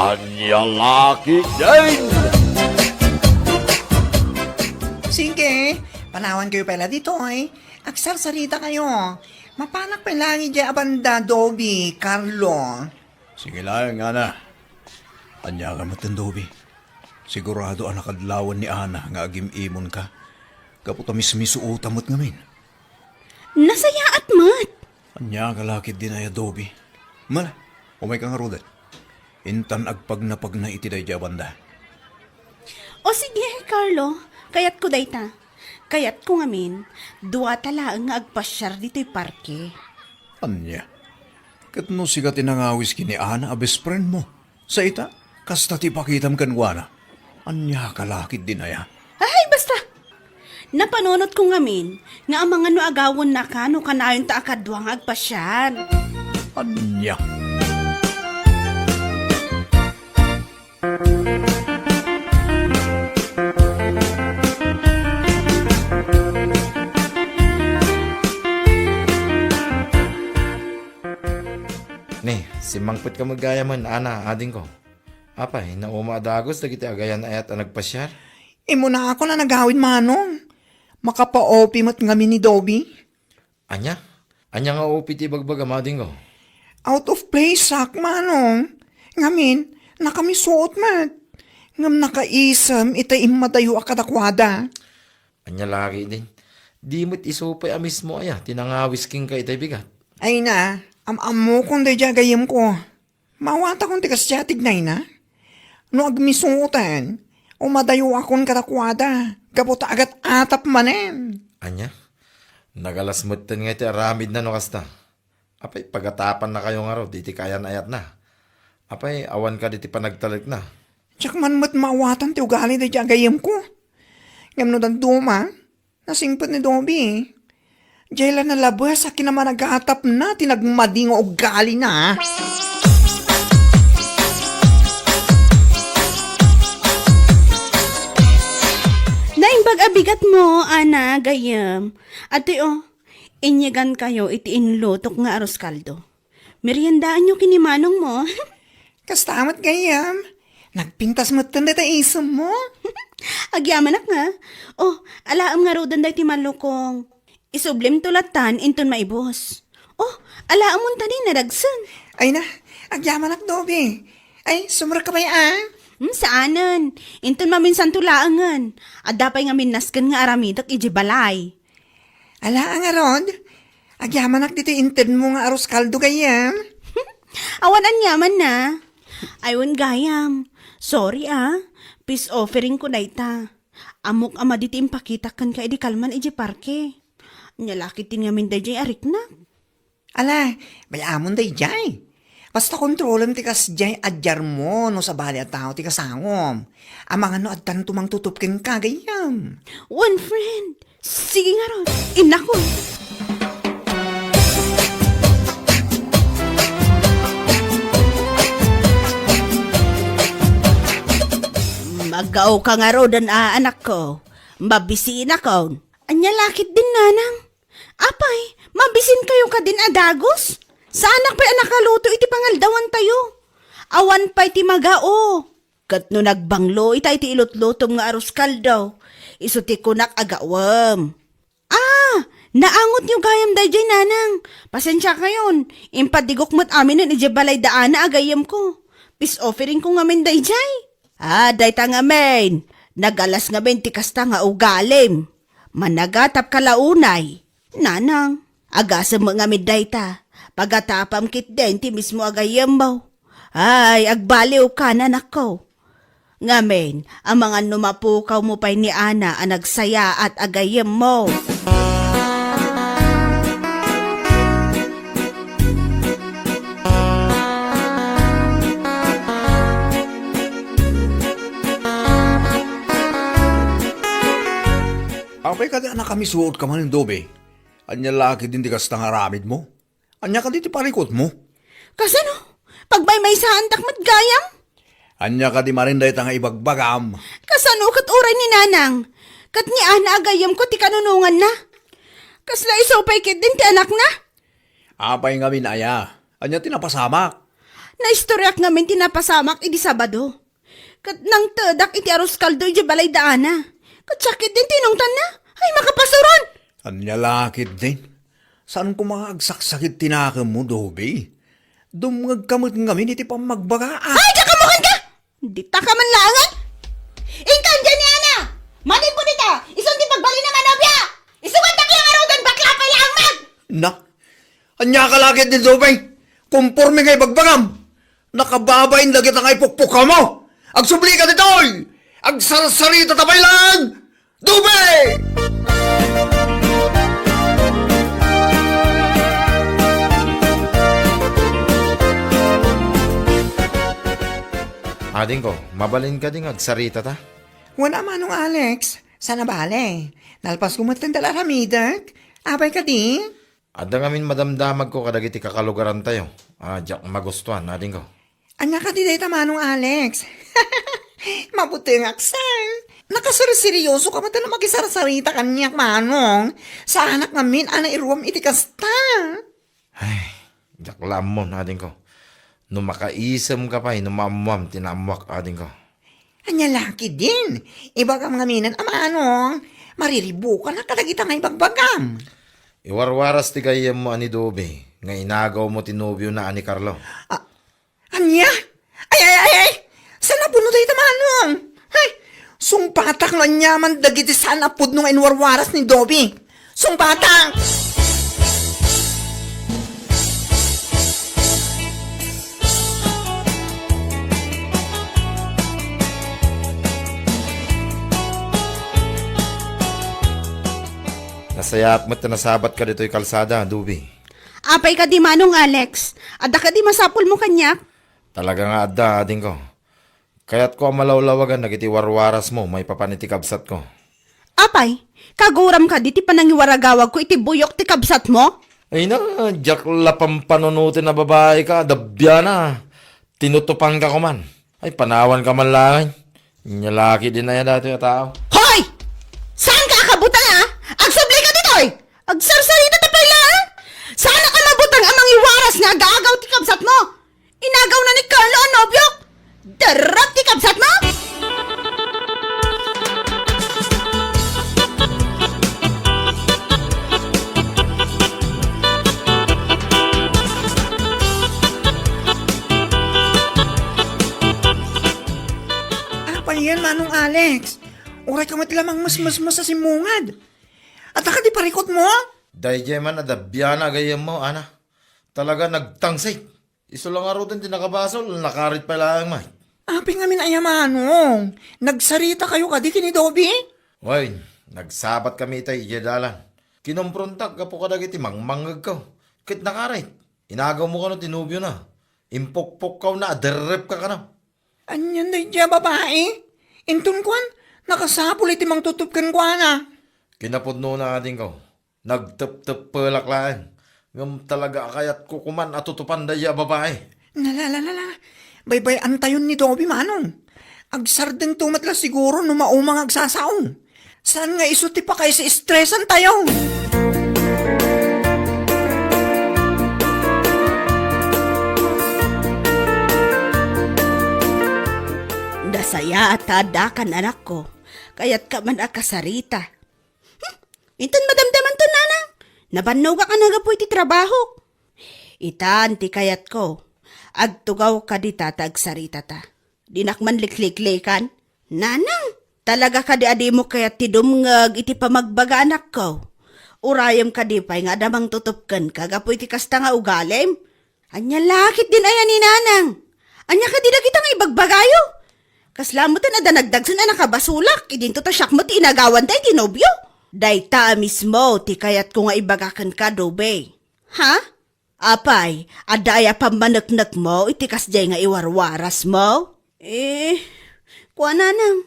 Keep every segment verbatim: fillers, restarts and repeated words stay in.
Ania la ketdin? Sige, panawankayo pay la ditoy. Agsarsarita kayo. Mapanak pay laeng idiay a banda, Dobi, Carlo. Sige laeng, Ana. Ania ka met, Dobi? Sigurado a nakadlawan ni Ana nga agim-imonka. Gapu ta mismisuotam met ngamin. Nasayaat met! Ania ka la ketdin aya, Dobi? Mala, umayka ngaruden. Intan agpagnapagna iti daydiay a banda. O sige, Carlo, kayatko dayta. Kayatko ngamin, duata laeng nga agpasiar ditoy parke. Ania? Ket no sika ti nangawis ken ni Ana a best friend mo, sa ita, kasta ti ipakitam kenkuana. Ania ka la ketdin aya? Ay, basta! Napanunotko ngamin nga amangan no agawennaka no kanayonta a kadua nga agpasiar. Ania? Ni, simmangpetka met gayamen, Ana, adingko. Apay, nauma a dagus dagiti agayan-ayat a nagpasiar? Immunakon a nagawid, Manong. Makapa-OP met ngamin ni Dobi. Ania? Ania nga OP ti ibagbagam, adingko? Out of place sak, Manong. Ngamin, nakamisuot met. Ngem nakaisem iti immadayo a kadakuada. Ania la ketdin? Di met isu pay a mismo aya ti nangawis kenka itay bigat? Ay na, am-ammokon daydiay a gayyemko. Maawatakon ti kasdiay a tignayna? No agmisuoten, umadayoakon kadakuada, gapu ta agat-atap manen. Ania? Nagalas metten nga iti aramidna no kasta. Apay, pagatapannakayo ngarud iti kaayan-ayatna? Apay, awan kadi ti panagtalekna? Diak man met maawatan ti ugali daydiay a gayyemko. Ngem no dadduma, nasingpet ni Dobi. Diay la nalabes a kinamanagatapna ti nagmadi nga ugalina. Naimbag a bigatmo, Ana, gayyem. Atoy, o, inyegankayo iti inlutok nga arroz caldo. Meriendaanyo ken ni manongmo. Kasta met gayyem. Nagpintas metten dayta isemmo. Agyamanak nga. O, alaem ngaruden daytoy malukong. Isublimto lattan inton maibus. O, alaem unta ni nadagsen. Ay na, agyamanak, Dobi. Ay, sumrekka pay a? Hmm, saanen. Inton maminsanto laengen. Adda pay ngamin nasken nga aramidek idiay balay. Ala, ngarud, agyamanak ditoy intedmo nga arroz caldo gayyem. Awan aniamanna. Ay, wen gayam. Sorry, a. Peace offeringko dayta. Ammok a madi ti impakitak kenka idi kalman idiay parke. Ania la ketdin ngamin daydiay a riknak? Ala, bay-amon daydiay. Basta kontrolem ti kasdiay a diarmo no sabali a tao ti kasangom. Amangan no addanto mangtutup kenka gayyem. One friend. Sige ngarud. Inakon. Maggaoka ngaruden a, anakko. Mabisinakon. Ania la ketdin, nanang? Apay, mabisinkayo kadin a dagus? Saanak pay a nakaluto iti pangaldawantayo. Awan pay ti magao. Ket no nagbanglo ita iti ilutlutom nga arroz caldo, isu ti kunak a gawem. Ah, naangotyo gayam daydiay, nanang. Pasensiakayon, impadigok met aminen idiay balay da Ana a gayyemko. Peace offeringko ngamin daydiay. Ah, dayta ngamin. Nagalas ngamin ti kasta nga ugalim. Managatapka la unay. Nanang, agasem met ngamin dayta. Pagatapam ketdin ti mismo a gayyemmo. Ay, agbaliwka, nanakko. Ngamin, amangan no mapukawmo pay ni Ana a nagsayaat a gayyemmo. Apay kadi a nakamisuotka manen, Dobi? Ania la ketdin ti kasta nga aramidmo? Ania kadi ti parikutmo? Kasano? Pagmaymaysaandak met gayam? Ania kadi manen dayta nga ibagbagam? Kasano ket uray ni nanang? Ket ni Ana a gayyemko ti kanunonganna? Kasla isu pay ketdin ti anakna? Apay ngamin aya? Ania ti napasamak? Naistoriak ngamin ti napasamak idi Sabado. Ket nangtedak iti arus kaldo idiay balay da Ana. Ket sakit din tinungtanna. Ay, makapasuron! Ania la ketdin? Saan koma nga agsaksakit ti nakemmo, Dobe? Dumngegka met ngamin iti pammagbaga, a? Ay, diak ammoken ka! Dita ka man laengen! Inkan diay ni Ana! Manipod ita! Isun ti pagbalin a manobia! Isugat a kaya ngaruden, bakla pay laeng man! Na, ania ka la ketdin, Dobe? Komporme nga ibagbagam! Nakababain dagita nga ipukpukawmo! Agsubli ka ditoy! Agsarsaritata pay laeng! Dobe! Adingko, mabalin kadi nga agsaritata? Wen a, Manong Alex, saan a bale. Nalpasko met ti aramidek. Apay kadi? Adda ngamin madamdamagko kadagiti kakalugarantayo a diak magustuan, adingko. Ania kadi dayta, Manong Alex? Mabutengak, sir. Nakaserseryoso ka met no makisarsarita kaniak, Manong. Saanak ngamin a nairuam iti kasta. Ay, diak la ammon, adingko. No makaisem ka pay no maammoam ti naammoak, adingko. Ania la ketdin? Ibagam ngamin a, Manong. Mariribukanak kadagita nga ibagbagam. Iwarwaras ti gayyemmo a ni Dobe nga inagawmo ti nobiona a ni Carlo. A, ania? Ay, ay, ay, ay! Saan a pudno dayta, Manong? Ay, sungbatak no aniaman dagiti saan a pudno nga inwarwaras ni Dobe. Sungbatak! Nasayaat met ta nasabatka ditoy kalsada, Dobe. Apay kadi, Manong Alex? Adda kadi masapulmo kaniak? Talaga nga adda, adingko. Kayatko a malawlawagan dagiti warwarasmo maipapan iti kabsatko. Apay, kaguram kadi ti panangiwaragawagko iti buyok ti kabsatmo? Ay na, diak la pampanunoten a babaika, dabiana. Tinutupanka koman. Ay, panawanka man laeng. Nia la ketdin aya datoy a tao? Hoy! Saanka a kabutang, a? Agsubli ka ditoy! Agsarsaritata pay laeng! Saanak a mabutang a mangiwaras nga agaagaw ti kabsatmo! Inagawna ni Carlo a nobiok! Darrep ti kabsatmo! Apay aya, Manong Alex? Uray ka met la mangmesmesmes a simmungad. Adda kadi parikutmo? Daydiay man a dabiana a gayyemmo, Ana. Talaga nagtangsik. Isu la ngaruden ti nakabasol, nakarit pay laeng met. Apay ngamin aya, Manong? Nagsaritakayo kadi ken ni Dobe? Wen, nagsabatkami itay idiay dalan. Kinomprontak gapu kadagiti mangmangngegko. Ket nakarit. Inagawmo kano ti nobiona. Impukpukkawna a derrepka kano. Anian daydiay a babai? Inton kuan, nakasapul iti mangtutup kenkuana. Kinapudnona, adingko. Nagtepteppelak laeng. Ngem talaga a kayatko koman a tutupan daydiay a babai. Nalalalala. Baybay-antayon ni Dobe, Manong. Agsardengto met la siguro no mauma nga agsasao. Saan nga isu ti pakaisi-estresantayo? Nasayaat ta addakan, anakko. Kayatka man a kasarita. Hmm, inton madamdamanto, nanang, nabannogak a nagapu iti trabahok. Itan ti kayatko, agtugawka dita ta agsaritata. Dinak man likliklikan. Nanang, talaga kadi a dimo kayat ti dumngeg iti pamagbaga, anakko? Urayem kadi pay nga adda mangtutup kenka gapu iti kasta nga ugalim? Ania la ketdin aya ni nanang? Ania kadi dagita nga ibagbagayo? Kasla metten adda nagdagsen a nakabasolak, idinto ta siak met ti inagawanda iti nobio. Dayta a mismo ti kayatko nga ibaga kenka, Dobe. Ha? Apay, adda aya pammaneknekmo iti kasdiay nga iwarwarasmo? Eh, kuananang,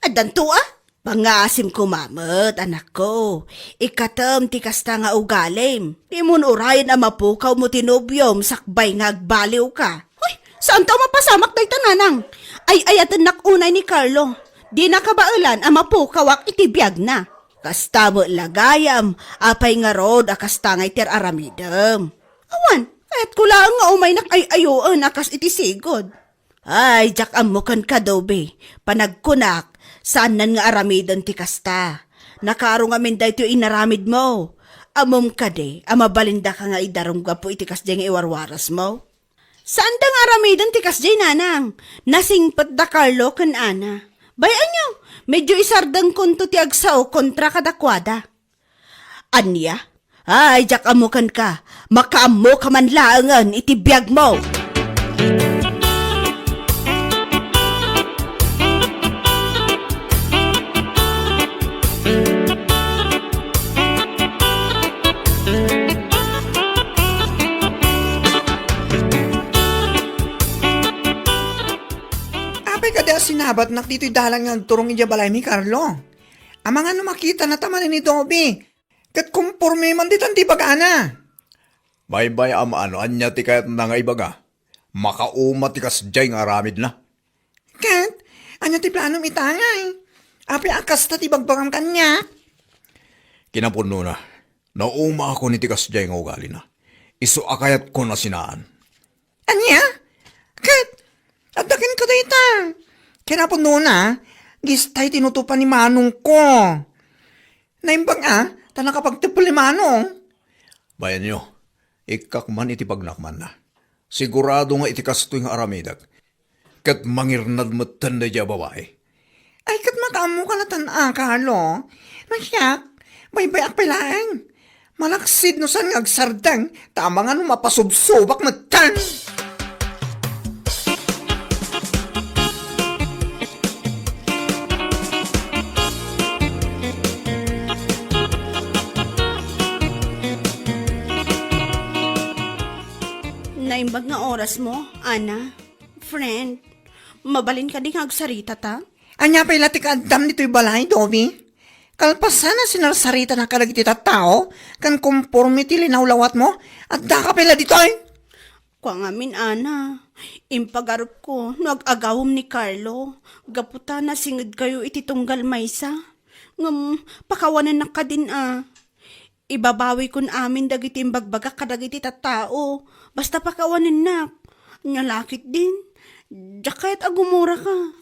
addanto a? Pangasim koma met, anakko. Ikkatem ti kasta nga ugalim. Dimon urayen a mapukawmo ti nobiom sakbay nga agbaliwka. Hoy, saanto a mapasamak dayta, nanang. Ay-ayatennak unay ni Carlo. Dina kabaelan a mapukawak iti biagna. Kasta met la gayam, apay ngarud a kasta nga iti ar-aramidem? Awan, Kayatko laeng nga umaynak ay-ayoen a kas iti sigud. Ay, diak ammo kenka, Dobe. Panagkunak, saannan nga aramiden ti kasta. Nakaro ngamin daytoy inaramidmo. Ammom kadi a mabalindaka nga idarum gapu iti kasdiay nga iwarwarasmo? Saanda nga aramiden ti kasdiay, nanang. Nasingpet da Carlo ken Ana. Bay-anyo, medyo isardengkonto ti agsao kontra kadakuada. Ania? Ay, diak ammo kenka. Makaammoka man laengen iti biagmo. Apay kadi a sinabatnak ditoy dalan nga agturong idiay balaymi, Carlo? Amangan no makitana ta manen ni Dobe. Ket komporme man ditan ti ibagana. Baybay-am a no ania ti kayatna nga ibaga. Makauma ti kasdiay nga aramidna. Ket, ania ti planom ita, ngay? Apay a kasta ti ibagbagam kaniak? Kinapudnona, naumaakon iti kasdiay nga ugalina. Isu a kayatkon a sinaan. Ania? Ket, adda kenka dayta. Kinapudnona, dayta ti inutopan ni manongko. Naimbag a, ta nakapagteppel ni manong. Bayanyo, ikkak man iti pagnakmanna. Sigurado nga iti kastoy nga aramidek, ket mangirnad metten daydiay a babai. Ay, ket makaammoka latta, Carlo. No siak, baybay-ak pay laeng. Malaksid no saan nga agsardeng, ta amangan no mapasubsobak metten. Naimbag nga orasmo, Ana. Friend, mabalin kadi nga agsaritata? Ania pay la ti kaaddam ditoy balay, Dobe? Kalpasan a sinarsaritana kadagiti tattao, ken komporme ti linawlawatmo, addaka pay la ditoy? Kua ngamin, Ana, impagarupko no ag-agawem ni Carlo, gapu ta nasingedkayo iti tunggal maysa. Ngem, pakawanennak kadin a. Ibabawikon amin dagiti imbagbagak kadagiti tattao, basta pakawanennak. Ania la ketdin, diak kayat a gumuraka.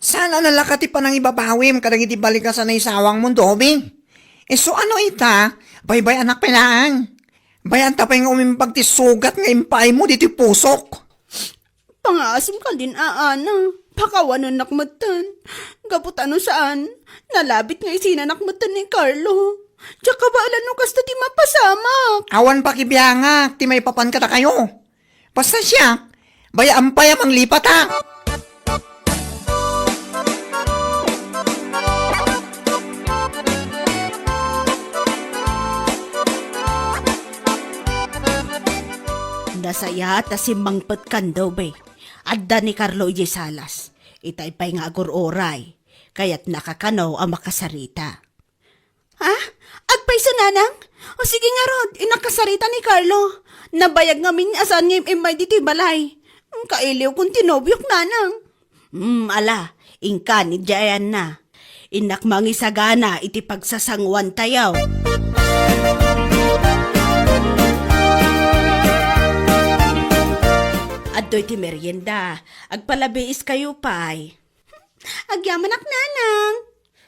Saan a nalaka ti panangibabawim kadagiti balikas a naisawangmo, Dobe? Isu a no ita, baybay-anak pay laeng. Bay-anta pay nga umimbag ti sugat nga impaaymo ditoy pusok. Pangaasim kadin a, Ana. Pakawanennak metten. Gapu ta no saan, nalabit nga isinanak metten ni Carlo. Diak kabaelan no kasta ti mapasamak. Awan pakibiangak ti maipapan kadakayo. Basta siak, bay-am pay a manglipata. Nasayaat a simmangpetkan, Dobe. Adda ni Carlo idiay salas. Itay pay nga agur-uray. Kayatnaka kano a makasarita. Ha? Agpayso, Nanang? O sige ngarud, innak kasarita ni Carlo. Nabayag ngamin a saan nga im-immay ditoy balay. Kailiwkon ti nobiok, Nanang. Hmm, ala, inkan, idiay ayanna. Innak mangisagana iti pagsasanguantayo. Adtoy ti merienda. Agpalabiiskayo pay. Agyamanak, Nanang.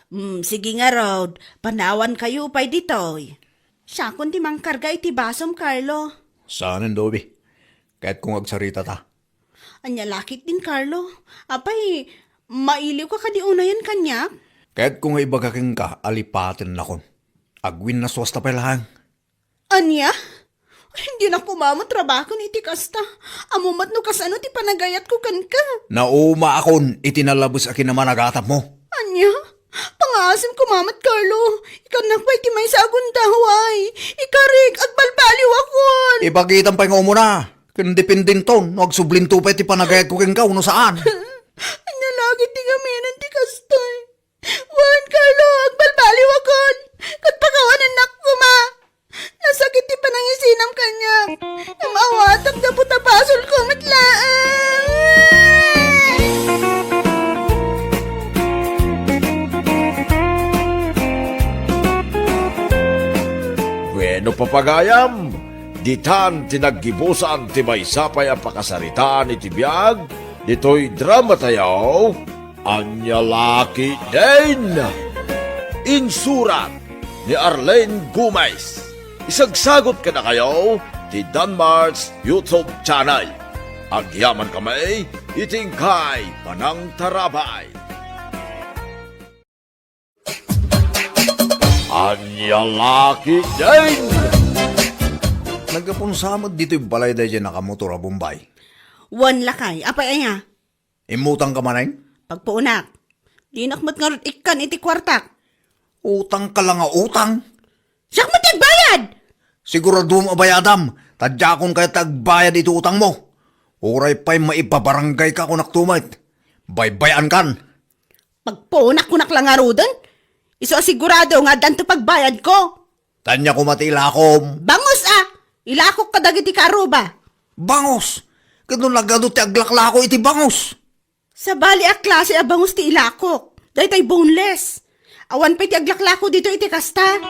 Hmm, sige ngarud, panawankayo pay ditoy. Siakon ti mangkarga iti basom, Carlo. Saanen, Dobe. Kayatko nga agsaritata. Ania la ketdin, Carlo? Apay, mailiwka kadi unayen kaniak? Kayatko nga ibaga kenka a lipatennakon. Agwinnaswasta pay laeng. Ania? Ay, dinak koma met rabaken iti kasta. Ammom met no kasano ti panagayatko kenka. Naumaakon iti nalabes a kinamanagatammo. Ania? Pangaasim koma met, Carlo. Ikannak pay ti maysa a gundaway. Ikarik, agbalbaliwakon. Ibagitam pay nga umuna. Ken dependento no agsublinto pay ti panagayatko kenka wenno saan. Ania la ketdi ngamin ti kastoy? Wen, Carlo, agbalbaliwakon. Ket pakawanennak koma. Nasakit ti panangisinam kaniak. Ngem awatak gapu ta basolko met laeng. Bueno, papagayam, Ditan ti naggibusan ti maysa pay a pakasaritaan iti biag ditoy dramatayo, Ania La Ketdin! Insurat ni Arlene Gomez. Isagsagut kadakayo ti Danmar's YouTube channel. Agyaman kami iti inkay panangtarabay. Ania La Ketdin! Naggapunsa met ditoy balay daydiay nakamotor a Bombay. Wen lakay, apay aya? Immutang ka manen? Pagpuonak. Dinak met ngarud ikkan iti kuartak. Utang ka la nga utang? Siak met ti agbayad! Siguradom a bayadam, ta diakon kayat ti agbayad iti utangmo. Uray pay maipabarangay ka kunak tumet. Baybay-ankan. Pagpuonak kunak la ngaruden. Isu a sigurado nga addanto pagbayadko. Ania koma ti ilakom? Bangus a! Ilakok kadagiti karuba. Bangus? Ket no nagadu ti aglaklako iti bangus? Sabali a klase a bangus ti ilakok. Daytay boneless. Awan pay ti aglaklako dito iti kasta.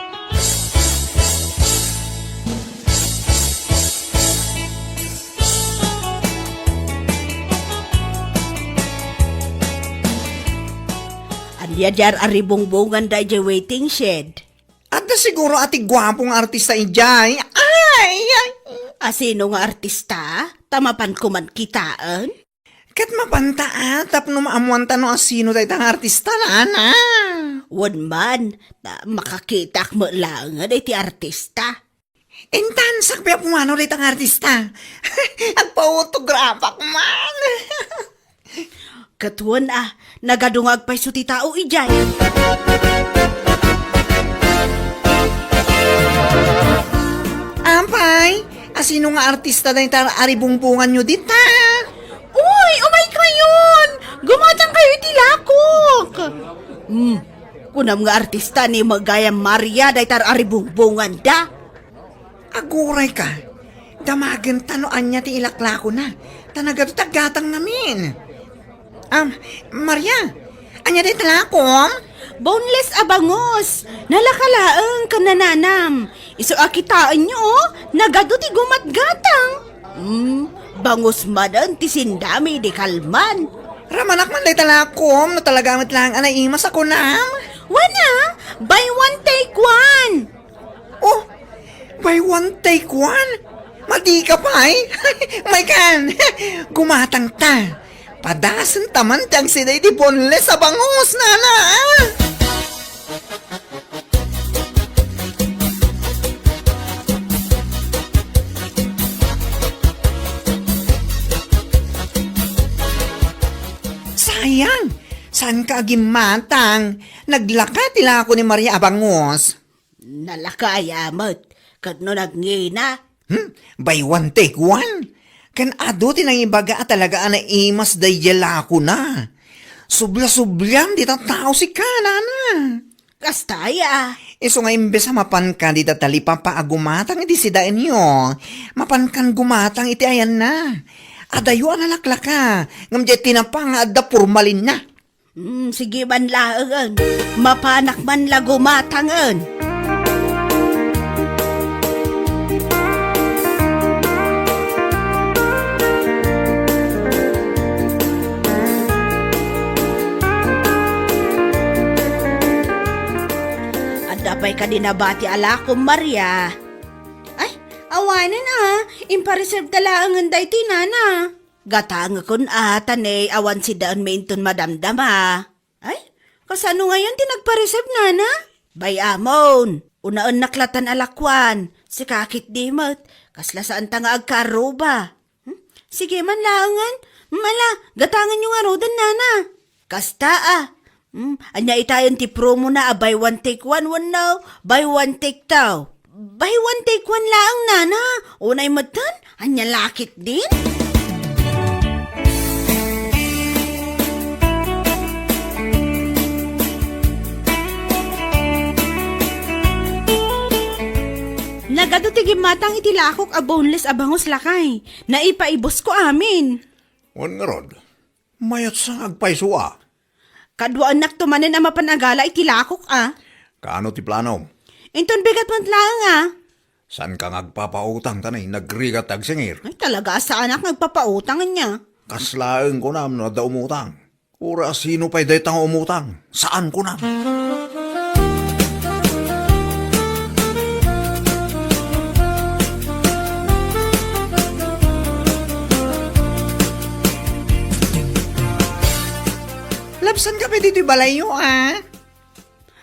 Ania diay aribungbongan daydiay waiting shed? Adda siguro a ti guapo nga artista idiay. Ay, ay. A sino nga artista? Ta mapan koman kitaen? Ket mapanta a, tapno maammoanta no a sino dayta nga artista, nana. Wen man, ta makakitak met laengen iti artista. Intan, sakbay a pumanaw dayta nga artista. Agpa-autograph-ak man. Ket wen a, nagadu nga agpayso ti tao idiay. Apay, a sino nga artista dayta aribungbonganyo dita? Uy, umaykayon! Gumatangkayo iti lakok! Hmm, kunam nga artista ni Magayam Maria dayta aribungbonganda. Agurayka, damagenta no ania ti ilaklakona, ta nagadu ti aggatang ngamin. Am, Maria, ania dayta lakom? Boneless a bangus. Nalaka laeng ken nananam. Isu a kitaenyo, oh, nagadu ti gumatgatang. Hmm, bangus manen ti sindami idi kalman. Ramanak man dayta lakom, no talaga met laeng a naimas a kunam. Wana, buy one take one. Oh, buy one, take one? Madika pay? Maykan, gumatangta. Padasenta man ti agsida iti boneless a bangus, nana, ah! Sayang, saanka a gimmatang. Naglaka ti lako ni Maria a bangus. Nalaka aya met, ket no nagngina? Hmm? Buy one, take one? Ken adu ti nangibaga a talaga a naimas daydiay lakona. Subla-subliam dita tao sika, nana. Kasta aya. Isu nga imbes a mapanka dita talipapa a gumatang iti sidaenyo, mapankan gumatang iti ayanna. Adayo a nalaklaka, ngem diay tinapa nga adda pormalinna. Hmm, sige man laengen. Mapanak man la gumatangen. Adda pay kadi nabati a lakom, Maria? Ay, awanen a. Impareserve ta laengen daytoy, nana. Gatangekon a, ta ne awan sidaenmi inton madamdama. Ay, kasano ngayon ti nagpareserve, nana? Bay-amon, unaennak latan a lakuan. Sika ketdi met, kasla saanta nga agkaarruba. Hmm? Sige man laengen. Hmm, ala, gatangenyo ngaruden, nana. Kasta a. Hmm, ania itayen ti promona a buy one take one wenno buy one take two? Buy one take one laeng, nana. Unay metten, ania la ketdin? Nagadu ti gimmatang iti lakok a boneless a bangus, lakay. Naipaibusko amin. Wen ngarud, mayatsa nga agpayso a. Kaduaennakto manen a mapan a gala iti lakok a. Kaano ti planom? Inton bigat met laeng a. Saanka nga agpapautang, ta nay, nagrigat ti agsingir. Ay, talaga, saanak nga agpapautang ania. Kas laeng kunam no adda umutang. Uray a sino pay dayta nga umutang, saan kunam. Labsanka pay ditoy balayyo, a?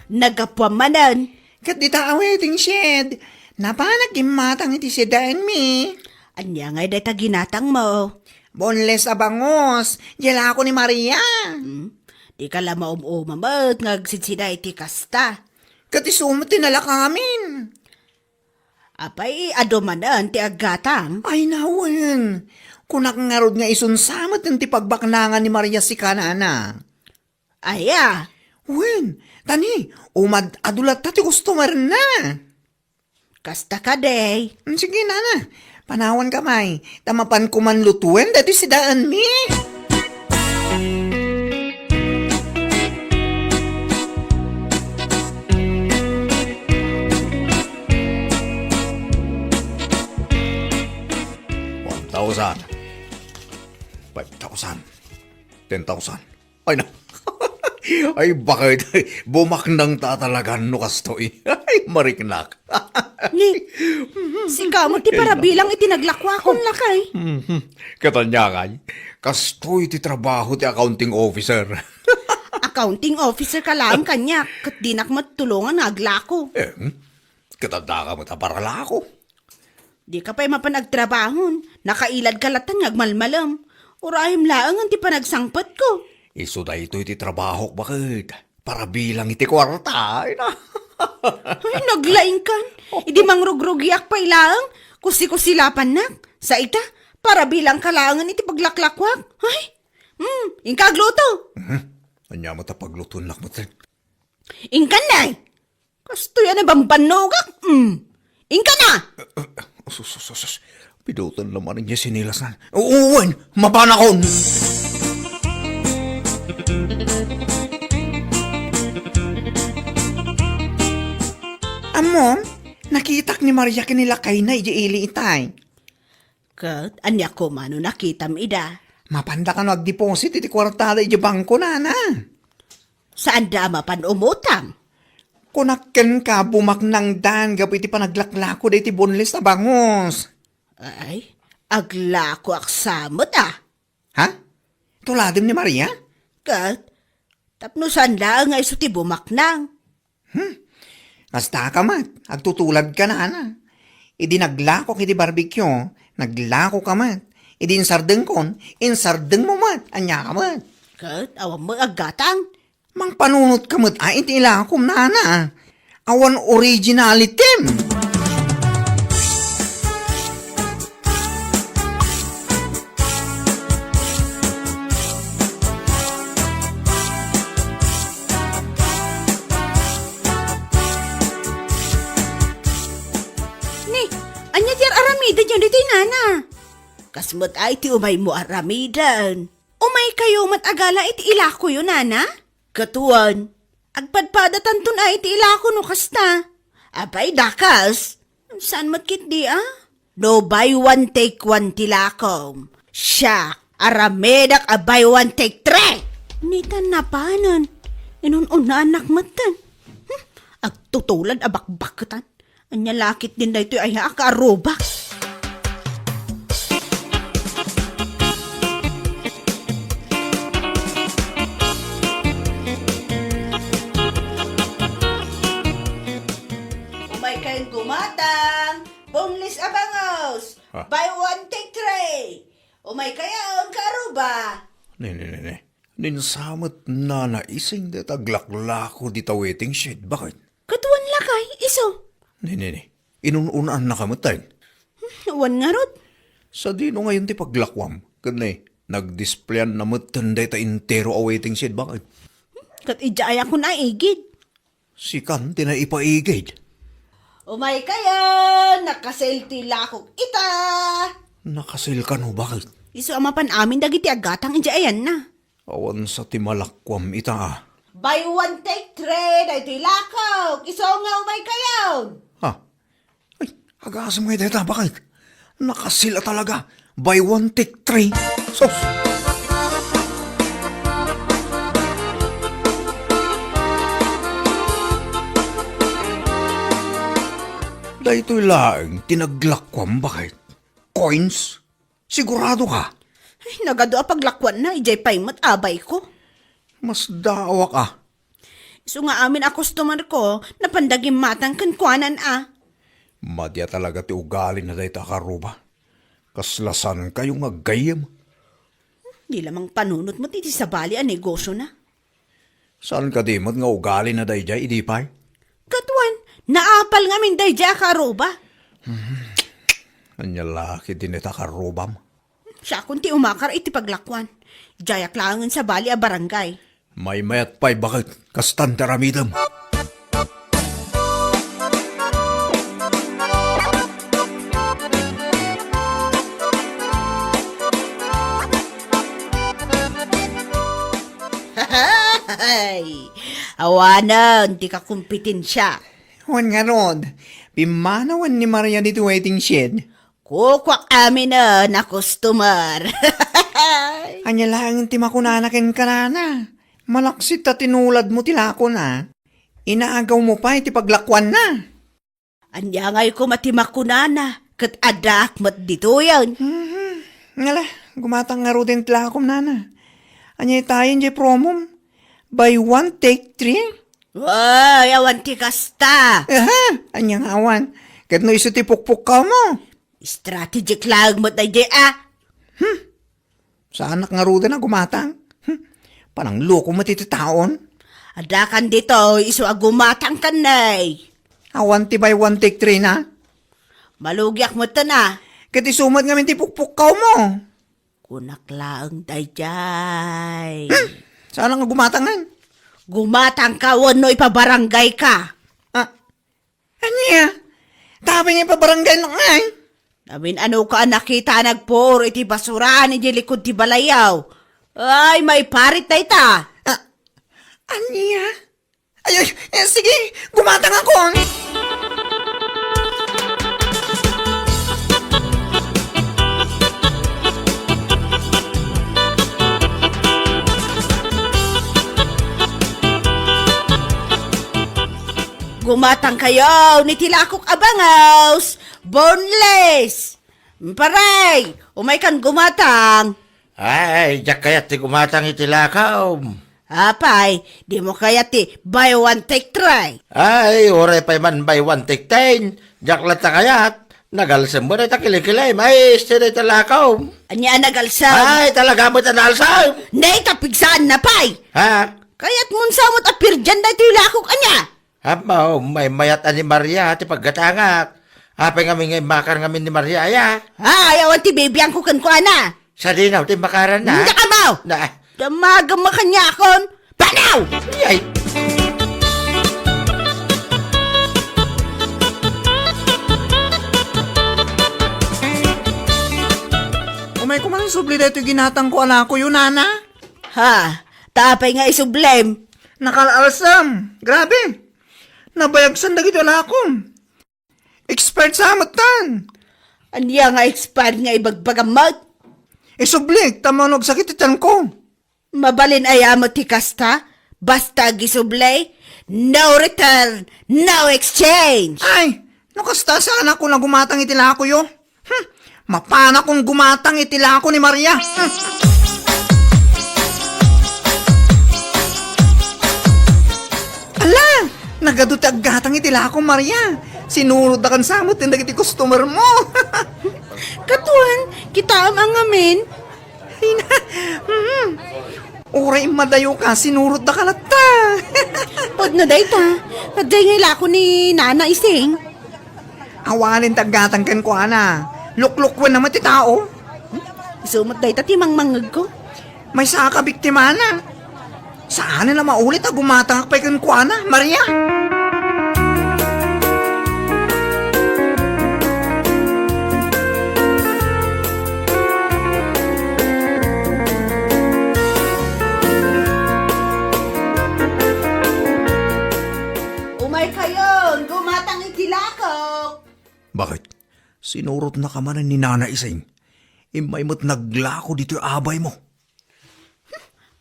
Naggapuam manen. Ket dita a waiting shed, napanak gimmatang iti sidaenmi. Ania ngay dayta ginatangmo? Boneless a bangus, diay lako ni Maria. Hmm? Dika la maum-uma met nga agsidsida iti kasta. Ket isu met ti nalakamin. Apay, adu manen ti aggatang? Ay, nawen. Kunak ngarud nga isunsa met ti pagbaknangan ni Maria sika, nana. Aya? Wen, ta ni, umad-adu latta ti customer-na. Kasta kadi. Mm, sige, nana. Panawanka pay, ta mapanko man lutuen daytoy sidaenmi. One thousand. Five thousand. Ten thousand. Ay, na. Ay, bakit? Bumaknang ta talaga no kastoy. Ay, mariknak. Ni, sika met ti parabilang iti naglakuakon, lakay. Mhm. Ket ania ngay, kastoy ti trabaho ti accounting officer. Accounting officer ka laeng kaniak, ket dinak met tulongan nga aglako. Eh, hmm? Ket addaka met a paralako. Dika pay mapan agtrabahon, nakailadka latta nga agmalmalem. Urayem laengen ti panagsangpetko. Isu daytoy ti trabahok, baket. Parabilang iti kuarta, ay na. Ay, naglaingkan. Idi mangrugrugiak pay laeng, kusi-kusi lapannak. Sa ita, parabilangka laengen iti paglaklakuak. Ay, hmm, inka agluto. Mhm. Ania met a paglutoennak metten? Inkan, nay. Kastoy a nabambannogak. Mm. Inka na! Sus, sus, sus, sus. Pidutan la manen diay sinilasna. Wen, mapanakon! Ammom, nakitak ni Maria ken ni lakayna idiay ili itay. Ket ania koma no nakitam ida? Mapanda kano agdeposit iti kuartada idiay bangko, nana. Saanda a mapan umutang? Kunak kenka, bumaknangdan gapu iti panaglaklako daytoy boneless a bangus. Ay, aglakoak sa met, a. Ha? Tuladem ni Maria? Ket, tapno saan laeng nga isu ti bumaknang. Hmm? Kasta ka met, agtutuladka, nana. Idi naglakok iti barbecue, naglako ka met. Idi insardengkon, insardengmo met. Ania ka met? Ket, awan met aggatang. Mangpanunot ka met a iti ilakom, nana. Awan originality. Ni, ania ti ar-aramiden ditoy, nana? Kas met ay ti umaymo ar-aramiden. Umaykayo met a gala iti ilakoyo, nana? Ket wen, agpadpadatanton a iti ilako no kasta. Apay, dakas? Saan met ketdi, a? No buy one, take one ti lakom. Siak, aramidek a buy one, take three! Nitan napanen. Inun-unaannak metten. Hmm? Agtutulad a bakbakketan. Ania la ketdin daytoy aya a kaarrubak? Umaykayon gumatang, boneless a bangus. Ah. Buy one, take three. Umaykayon, kaaruba. Ne, ne, ne, ne. Ninsamet nana ising dayta aglaklako dita waiting shed, baket? Ket wen lakay, isu. Ne, ne, ne. Inun-unaannaka metten. Hmm, wen ngarud. Sadino ngayon ti paglakuam? Ket ne, nagdisplayan na metten dayta entero a waiting shed, baket? Hmm, ket idiay akon a igid. Sikan ti naipaigid. Umaykayon, nakasil ti lakok ita. Nakasil kano, baket? Isu a mapan amin dagiti aggatang idiay ayanna. Awan sa ti malakuam ita, a. Buy one, take three, daytoy lakok. Isu nga umaykayon. Ha? Ay, Agasem ngay dayta, baket? Nakasil a talaga. Buy one, take three. Sus! Daytoy laeng ti naglakuam, baket? Coins? Sigurado ka? Ay, nagadu a paglakuanna, idiay pay met abay ko. Masdaawak a. Isu nga amin a customer ko, napan da gimmatang kenkuanan a. Madi a talaga ti ugali na dayta a karuba. Kasla saan kayo nga aggayyem? Di lamang panunot met iti sabali a negosyo na. Saan kadi met nga ugali na daydiay idi pay? Ket wen, naapal ngamin daydiay a karuba. Ania la ketdi dayta a karubam? Siakon ti umakar iti paglakuan. Diayak laengen sabali a barangay. Maymayat pay baket, kastan ti aramidem. Hay! Awanen ti kakompetensia. Wen ngarud, pimmanawen ni Maria ditoy waiting shed. Kukuak aminen a customer. Ania laeng ti makunana kenka, nana? Malaksid ta tinuladmo ti lakona. Inaagawmo pay ti paglakuanna. Ania ngay koma ti makunana, ket addaak met ditoyen. Mhm. Ngala, gumatang ngaruden ti lakom, nana. Ania itayen diay promom? Buy one, take three? Ay, awan ti kasta. Aha, ania nga awan? Ket no isu ti pukpukkawmo? Strategic laeng met daydiay a. Hmm. Saanak ngaruden a gumatang? Hmm. Panangloko met iti taon. Addakan ditoy isu a gumatang ken nay. Awan ti buy one take three na? Malugiak metten a. Ket isu met ngamin ti pukpukkawmo. Kunak laeng daydiay. Hmm. Saanak nga gumatang ngarud? Gumatangka wenno ipabarangayka. Ah, Ania? Tapay nga ipabarangaynak ngay? Amin-anoka a nakita a nagpuor iti basuraan iti likud ti balayyo. Ay, maiparit dayta. Ah, ania? Ay, ay, eh, sige, gumatangakon. Gumatangkayo ni tilakok a bangaws, boneless. Paray, umaykan gumatang. Ay, diak kayat ti gumatang iti lakaw. Apay, dimo kayat ti buy one take three? Ay, uray pay man buy one take ten. Diak latta kayat. Nagalsem mo dayta kilikili. Ay, isu dayta lakaw. Ania a nagalsem? Ay, talaga met a naalsem. Nay, tapigsaanna pay. Ha? Kayatmon sa met a pirdian daytoy lakok, ania? Ammo, maymayat a ni Maria ti paggatangak. Apay ngamin nga immakar ngamin ni Maria, aya? Ay, awan ti bibiangko kenkuana. Sadino ti immakaranna? Dakayo! Na. Damagem a kaniakon. Panaw! Ay! Umayko man isubli daytoy ginatangko a lakoyo, nana. Ha? Apay nga isublem? Nakaalsem. Grabe. Nabayagsan dagiti alakom. Expert sa amattan. Ania nga expert nga ibagbagam met? Isublik, ta mano agsakit ti tianko. Mabalin aya met ti kasta? Basta agisubli, no return, no exchange. Ay, no kasta, saanakon a gumatang iti lakoyo. Hmm, mapanakon gumatang iti lako ni Maria. Hmm. Ala, nagadu ti aggatang iti lako, Maria. Sinurotdaka sa met dagiti customer mo. Kaduan, kitaem a ngamin. Ay na, hmm. Uray immadayoka, sinurotdaka latta. Pudno dayta, adda ngay lako ni Nana Ising. Awanen ti aggatang kenkuana. Luklukuenna met ti tao. Isu met dayta ti mangmangngegko. Maysa a kabiktimana. Saanen a maulit a gumatangak pay kenkuana, Maria. Umaykayon, gumatang iti lakok. Bakit? Tinurotnaka manen ni Nana Ising. Immay met naglako ditoy abaymo.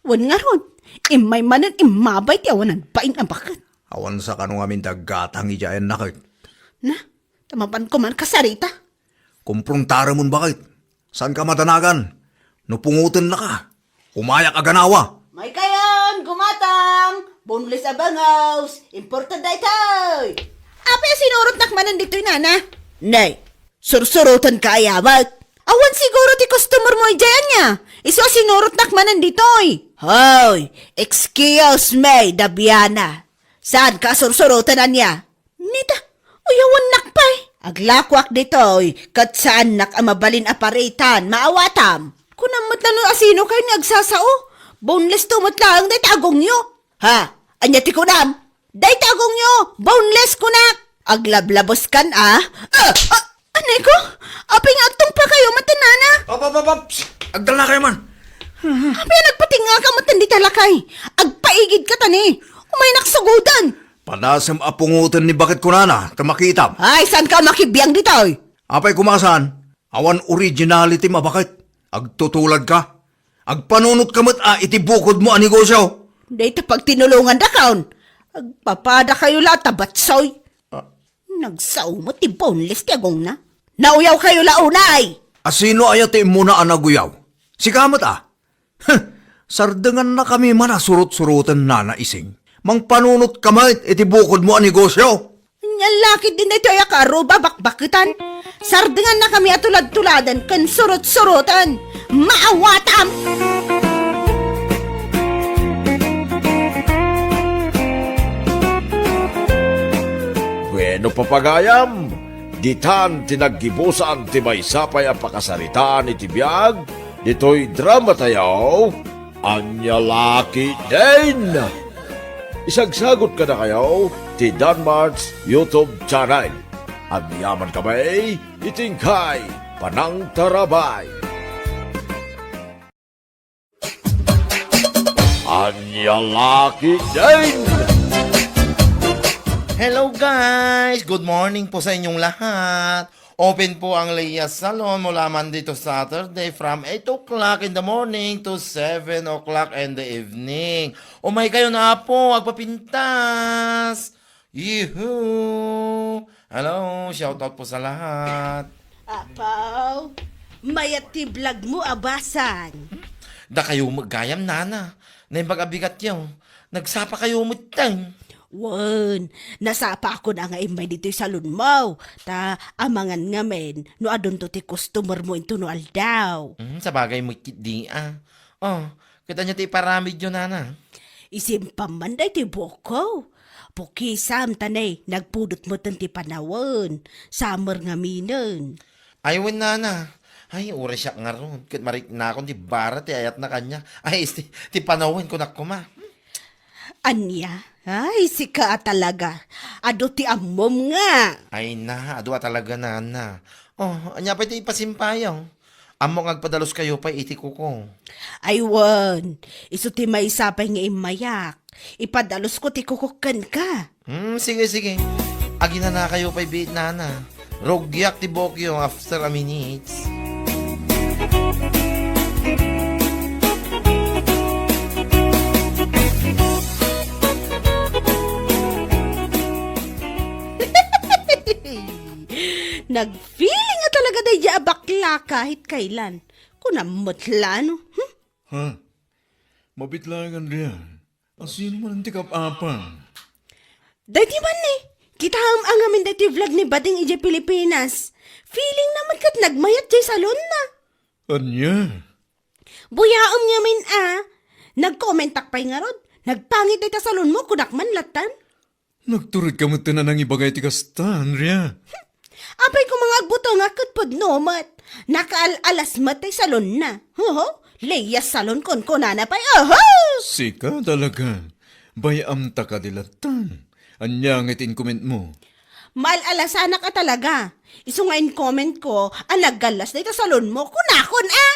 Wen ngarud, immay manen immabay ti awan agbain a baket. Awan sa kano ngamin ti aggatang idiay ayanna ket. Na, ta mapanko man kasarita. Kumprontaremon baket. Saanka madanagan? No pungotennaka, umayak a ganawa. Maykayon, gumatang! Boneless a bangus! Imported daytoy! Apay a sinurotnak manen ditoy, nana? Nay, sursurotenka aya met? Awan siguro ti customer mo idiay ania. Isu a sinurotnak manen ditoy. Hoy, excuse me, Dabiana. Saanka a sursuroten ania? Nita, uyawannak pay. Aglakoak ditoy, ket saannak a mabalin a paritan, maawatam. Kunam met la no asinokayo ni agsasao. Boneless to met laeng dayta agongyo. Ha? Ania ti kunam? Dayta agongyo, boneless kunak. Aglablaboskan a. Ah! Ah! Anay ko? Apay nga agtungpakayo met, nana? Op, op, op, op! Shh! Agdalnakayo man! Apay a nagpatingngaka met dita lakay? Agpaigidka ta ni. Umaynak sugoden. Padasem a pungoten ni baket kunana, ta makitam. Ay, saanka a makibiang ditoy? Apay koma a saan? Awan originality a baket. Agtutuladka. Agpanunotka met a iti bukodmo a negosyo. Dayta pagtinulongandakon. Agpapadakayo la ta batsoy. Ah. Nagsao met ti boneless ti agongna. Nauyawkayo la unay! Asino aya ti immuna a naguyaw? Sika met a? Huh! Sardengannakami man a surot-suroten, Nana Ising. Mangpanunotka met iti bukodmo a negosyo. Ania la ketdin daytoy a kaaro, bakbaketan. Sardengannakami a tulad-tuladen ken surot-suroten. Maawatam! Bueno, papagayam, ditan ti naggibusan ti maysa pay a pakasaritaan iti biag ditoy drama tayo, Ania La Ketdin. Isagsagot kadakayo ti Danmart's YouTube channel. Aniaman kami iti inkay panangtarabay. Ania La Ketdin! Hello guys! Good morning po sa inyong lahat. Open po ang Leia Salon mula Monday to Saturday from eight o'clock in the morning to seven o'clock in the evening. Umaykayo na po, agpapintas! Yuhu! Hello, shoutout po sa lahat. Apaw, mayat ti vlog mo a basang. Dakayo met gayam, nana. Naimbag a bigatyo. Nagsapakayo metten. Wen, nasapakon a nga immay ditoy salon mo. Ta amangan ngamin no adunto ti customer mo intono aldaw. Hmm, sabagay met ketdi a. Oh, ket ania ti iparamidyo, nana? Isimpam man daytoy buokko. Pukisam ta ne, nagpudot metten ti panawen. Summer ngaminen. Ay, wen, nana. Ay, uray siak ngarud. Ket mariknakon ti bara ti ayatna kaniak. Ay, isti, ti panawen kunak koma. Ania? Ay, sika a talaga. Adu ti ammom nga. Ay na, adu a talaga, nana. Oh, ania pay ti ipasimpayo? Ammok nga agpadaluskayo pay iti kuko. Ay wen, isu ti maysa pay nga immayak. Ipadalusko ti kukok kenka. Hmm, sige, sige. Aginanakayo pay biit, nana. Rugiak ti buokyo after a minutes. Nagfeeling a talaga daydiay a bakla kahit kailan. Kunam met la, no? Hmm? Ha? Mabitlaeng, Andrea. Asino man ti kap-apam? Daydi man ni, kitaem a ngamin daytoy vlog ni Bading idiay Pilipinas. Feeling na met ket nagmayat diay salonna. Ania? Buyaem ngamin a. Nagkomentak pay ngarud, "Nagpangit dayta salonmo," kunak man lattan. Nagturedka metten a nangibagay ti kasta, Andrea. Apay koma nga agbutengak ket pudno met. Nakaal-alas met tay salonna. Oho, Leia Salon kunkunana pay. Oho! Sika talaga. Bay-amta kadi lattan. Ania nga iti inkomentmo? Maal-alasanak a talaga. Isu nga inkomentko a naggallas dayta salonmo, kunakon a.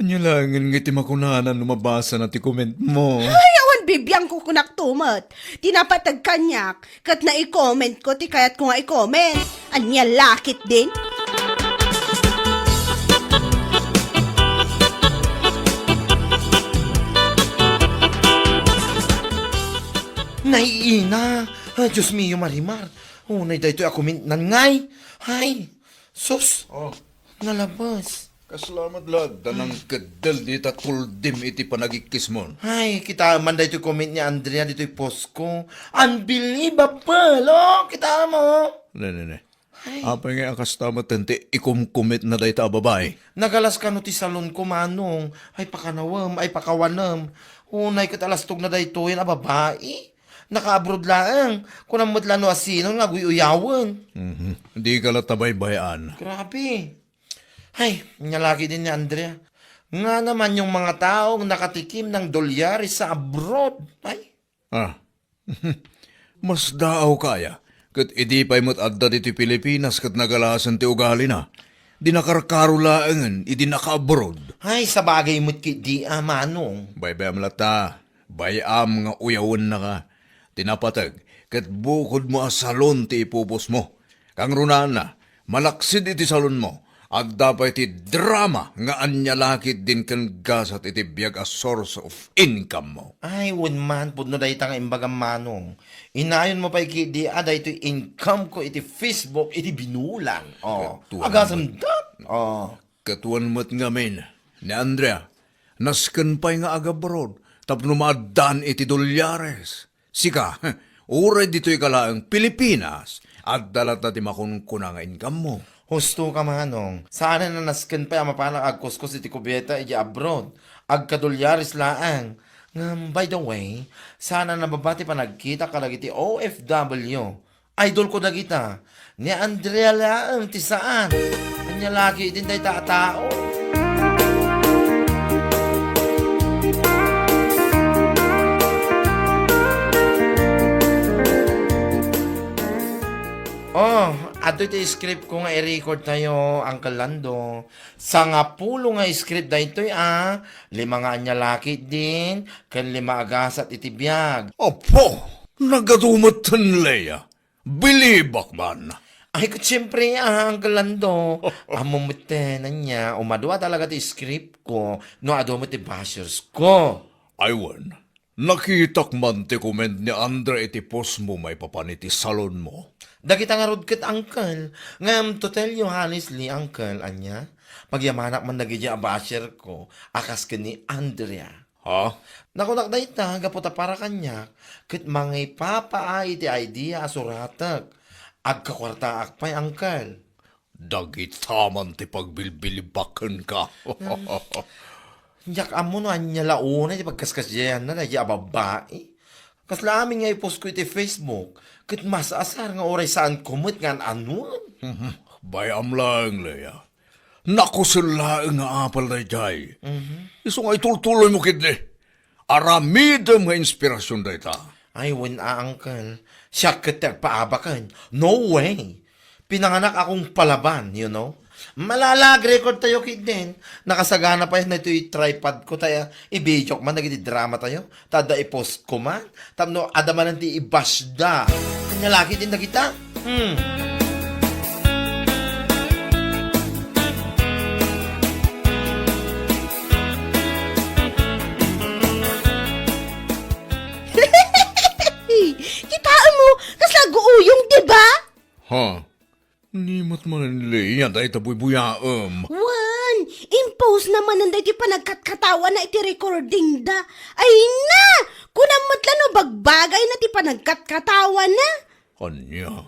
Ania laengen nga iti makunana no mabasana ti komentmo? Ay, awan bibiangko, kunakto met. Ti napateg kaniak, ket naikomentko ti kayatko nga ikoment. Ania la ketdin? Naiina! Ay, Diyos mio, Marimar. Unay daytoy a comment nan ngay. Ay, sus. Oh. Nalabas. Kasla met la adda nangkeddel dita tuldim iti panagikkismon. Ay, kita man daytoy comment ni Andrea ditoy post ko. Unbelievable! Oh, kita mo? Ne, ne, ne. Ay. Apay nga a kasta met ti ikumkumitna dayta a babai? Nagalas kano ti salon ko, Manong. Ay, pakanawem, ay, pakawanem. Unay ket alastogna daytoyen a babai. Naka-abroad laeng. Kunam met la no asino nga aguy-uyawen. Mhm. Dika la tabaybay-an. Grabe. Ay, ania la ketdin ni Andrea. Ngana man yung mga taong nakatikim ng dolyares sa abroad. Ay. Ah. Masdaawka aya, ket idi pay met adda ditoy Pilipinas ket nagalasen ti ugalina. Di nakarkaro laengen idi naka-abroad. Ay, sabagay met ketdi a, Manong. Baybay-am latta. Bay-am nga uyawennaka. Ti napateg, ket bukodmo a salon ti ipupusmo. Kangrunaanna, malaksid iti salonmo, adda pay ti drama nga ania la ketdin ken gasat iti biag a source of income mo. Ay, wen man, pudno dayta nga imbagam, Manong. Inayonmo pay ketdi a daytoy income ko iti Facebook iti binulan. Oh, agasem dat. Oh. Ket wen met ngamin, ni Andrea, nasken pay nga agabroad tapno maaddaan iti dolyares. Sika, uray ditoy ka laeng Pilipinas, adda latta ti makunkuna nga income mo. Husto ka, Manong. Saan a nasken pay a mapanak agkuskos iti kubyeta iti abroad. Agkadolyares laeng. Ngem, by the way, saan a nababa ti panagkita kadagiti O F W. Idol ko dagita. Ni Andrea laeng ti saan. Ania la ketdin dayta a tao? Oh, adtoy ti script ko nga i-record tayo, Uncle Lando. Sangapulo nga script daytoy, ah. Lima nga ania la ketdin, ken lima a gasat iti biag. Apo! Nagadu metten, Lea. Bilibak man. Ay, ket siyempre, ah, Uncle Lando. Ammo metten, ania, umadua talaga ti script ko, no adu met ti bashers ko. Ay, wen, nakitak man ti comment ni Andre iti post mo maipapan iti salon mo. Dagita ngarud ket, Uncle. Ngem, to tell you honestly, Uncle, ania, pagyamanak man dagiti a basher ko, a kas ken ni Andrea. Ha? Nakunak dayta, gapu ta para kaniak, ket mangipapaa iti idea a suratek. Agkakuartaak pay, Uncle. Dagita man ti pagbilbilibakenka. Diak ammo no ania la unay ti pagkaskasiayanna daydi a babbai. Kasla amin nga i-post ko iti Facebook, ket mas asar nga uray saanko met nga an-anuen. Bay-am laeng, Lea. Nakusel laeng nga apal daydiay. Mhm. Isu nga itultuloymo ketdi. Aramidem nga inspirasyon dayta. Ay, wen a, Uncle. Siak ket ti agpaabaken. No way. Pinanganak akong palaban, you know? Malala, ag-record tayo ketdin. Nakasagana pay daytoy tripod ko, ta ibidiok man dagiti drama tayo. Ta adda i-post ko man. Tapno adda manen ti i-bash da. Ania la ketdin dagita? Hmm. Kitaem mo, kasla aguuyong, di ba? Ha? Ni met manen, Lea, dayta buybuyaem. Wen, impose na manen daytoy panagkatkatawana iti recording da. Ay na! Kunam met la no bagbagay na ti panagkatkatawana. Ania?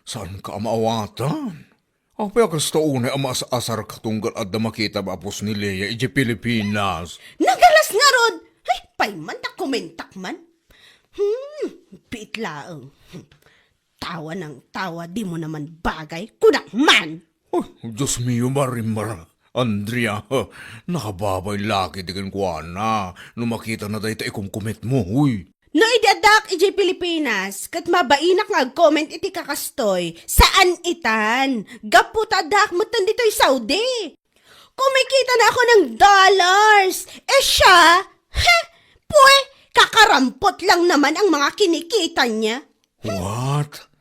Saanka a maawatan? Apay a kasta unay a maas-asarka tunggal adda makita a post ni Lea idiay Pilipinas? Nagalas ngarud! Ay, pay man ta komentak man. Hmm, piit laeng. Tawa nang tawa, di mo naman bagay. Kunak man! Oh, Diyos mio, Marimar. Andrea, nakababay la ketdi kenkuana no makitana dayta ikumkumitmo, uy. No idi addaak idiay Pilipinas, ket mabainak nga ag-comment iti kakastoy, saan itan? Gapu ta addaak metten ditoy Saudi. Kumikita na ako ng dollars. Eh siya, he, pwe, kakarampot lang naman ang mga kinikita niya. What?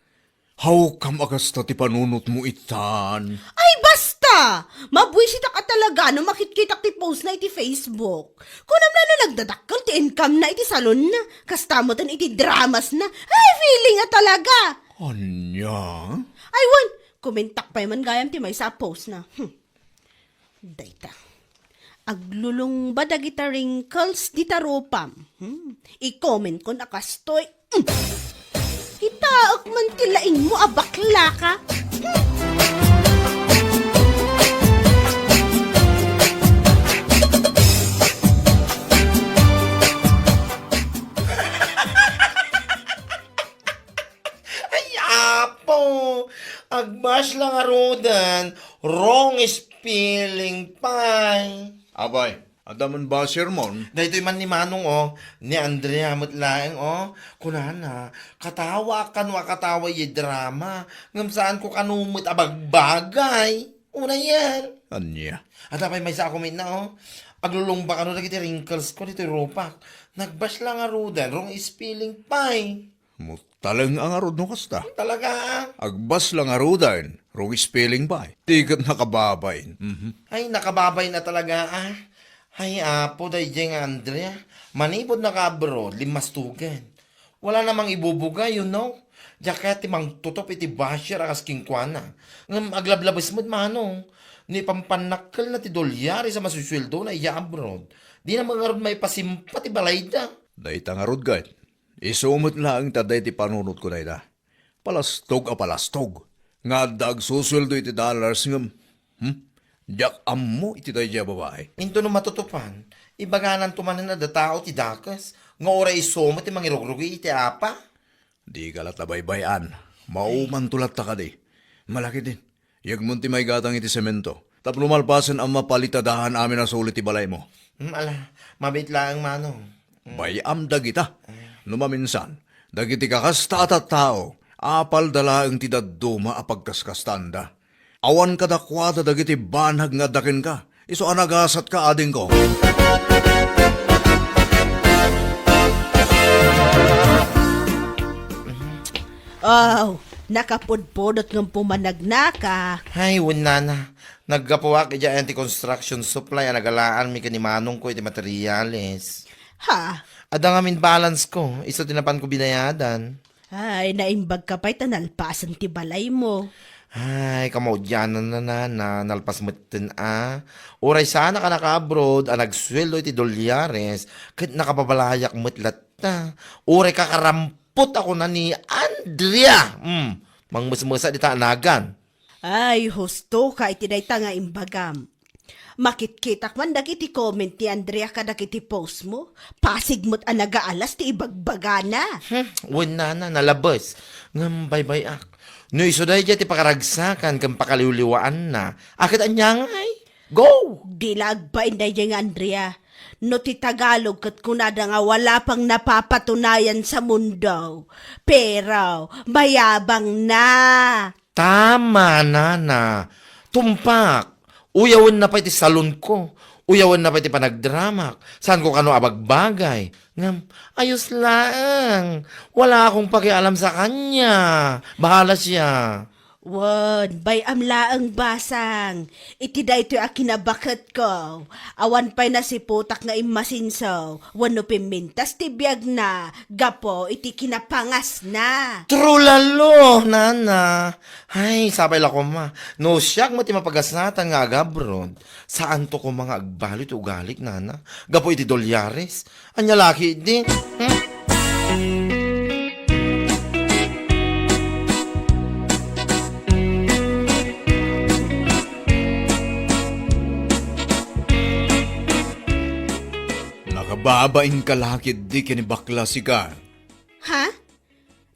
Hawkam a kasta ti panunotmo itan? Ay, basta! Mabuisitak a talaga no makitkitak ti post na iti Facebook. Kunam la no nagdadakkel income na iti salon na. Kasta met iti dramas na. Ay, feeling a talaga. Anya? Ay, wen, kumentak pay man gayam ti maysa a post na. Hmm. Dayta. Aglulungba dagita wrinkles dita rupam. Hmm. I-comment kon a kastoy. Hmm. Kitaek man ti laingmo a bakla ka. Hmm. Ay, apo! Agbash lang a rudan, wrong spelling pay. Apay, adda man basher mon? Daytoy man ni Manong, oh, ni Andrea met laeng, oh. Kunana, katawa kano a katawa iti drama, ngem saan ko kano met a bagbagay. Unayen. Ania? Adda pay maysa a comment na, oh. Aglulungba kano dagiti wrinkles ko ditoy rupak. Nagbash lang a rudan, wrong spelling pay. Mutaleng a ngarud no kasta. Talaga? Agbas lang a rudan, wrong spelling pay. Ti ket nakababain. Mhm. Ay, nakababain a talaga, ah. Ay, apo, daydiay nga Andrea. Manipud naka-abroad, limmastugan. Wala namang ibubuga, you know. Diak kayat ti mangtutup iti basher a kas kenkuana. Ngem aglablabes met, Manong. Ni pampannakkelna ti dolyares a masusueldona iya abroad. Dina met ngarud maipasimpa ti balayda. Dayta ngarud, ket isu met laeng ti adda iti panunotko dayta. Palastog a palastog nga adda agsusueldo iti dollars ngem, hmm? Diak ammo iti daydiay a babai. Intono matutupan, ibagananto manen a adda tao ti dakes nga uray isu met ti mangirugrugi iti apa? Dika latta baybay-an. Maumanto latta kadi. Malakidin. Yegmon ti maigatang iti semento. Tapno malpasen a mapalitadahan amin a suli ti balaymo. Hmm, ala, mabiit laeng, Manong. Hmm. Bay-am dagita. Ah. No maminsan, dagiti kakasta a tattao, apalda laeng ti dadduma a pagkaskastaanda. Awan kadakuada dagiti banag nga adda kenka. Isu a nagasatka, adingko. Oh, nakapudpudot ngem pumanagnaka. Ay, wen nana. Naggapuak idiay anti-construction supply a nagalaanmi ken ni manongko iti materials. Ha? Adda ngamin balance ko, isu ti napanko binayadan. Ay, naimbag ka pay ta nalpasen ti balaymo. Ay, kamaudiananna, nana, nalpas metten a. Uray saanak a naka-abroad a nagsueldo iti dolyares, ket nakababalayak met latta. Uray kakarampot a kuna ni Andrea. Hmm, mangmesmesa dita a nagan. Ay, husto ka iti dayta nga imbagam. Makitkitak man dagiti comment ni Andrea kadagiti post mo. Pasig met a nagaalas ti ibagbagana. Hmm, wen nana, nalabes. Ngem baybay-ak. No isu daydiay ti pakaragsakan ken pakaliwliwaanna, a ket ania ngay? Go! Di la agbain daydiay nga Andrea. No ti Tagalog ket kunada nga wala pang napapatunayan sa mundo. Pero, mayabang na. Tama, nana. Tumpak. Uyawenna pay ti salonko. Uyawenna pay ti panagdramak. Saanko kano a bagbagay. Ngem, ayos laeng. Wala akong pakialam sa kanya. Bahala siya. Wen, bay-am laeng, basang. Iti daytoy a kinabaketko, awan pay nasiputak nga immasinso wenno pimmintas ti biagna gapu iti kinapangasna. Trulalo, nana. Ay, sapay la koma. No siak met ti mapagasatan nga agabroad, saanto koma nga agbalu ti ugalik, nana. Gapu iti dolyares. Ania la ketdi? Hmm? Nakababain ka la ketdi ken ni bakla sika. Ha?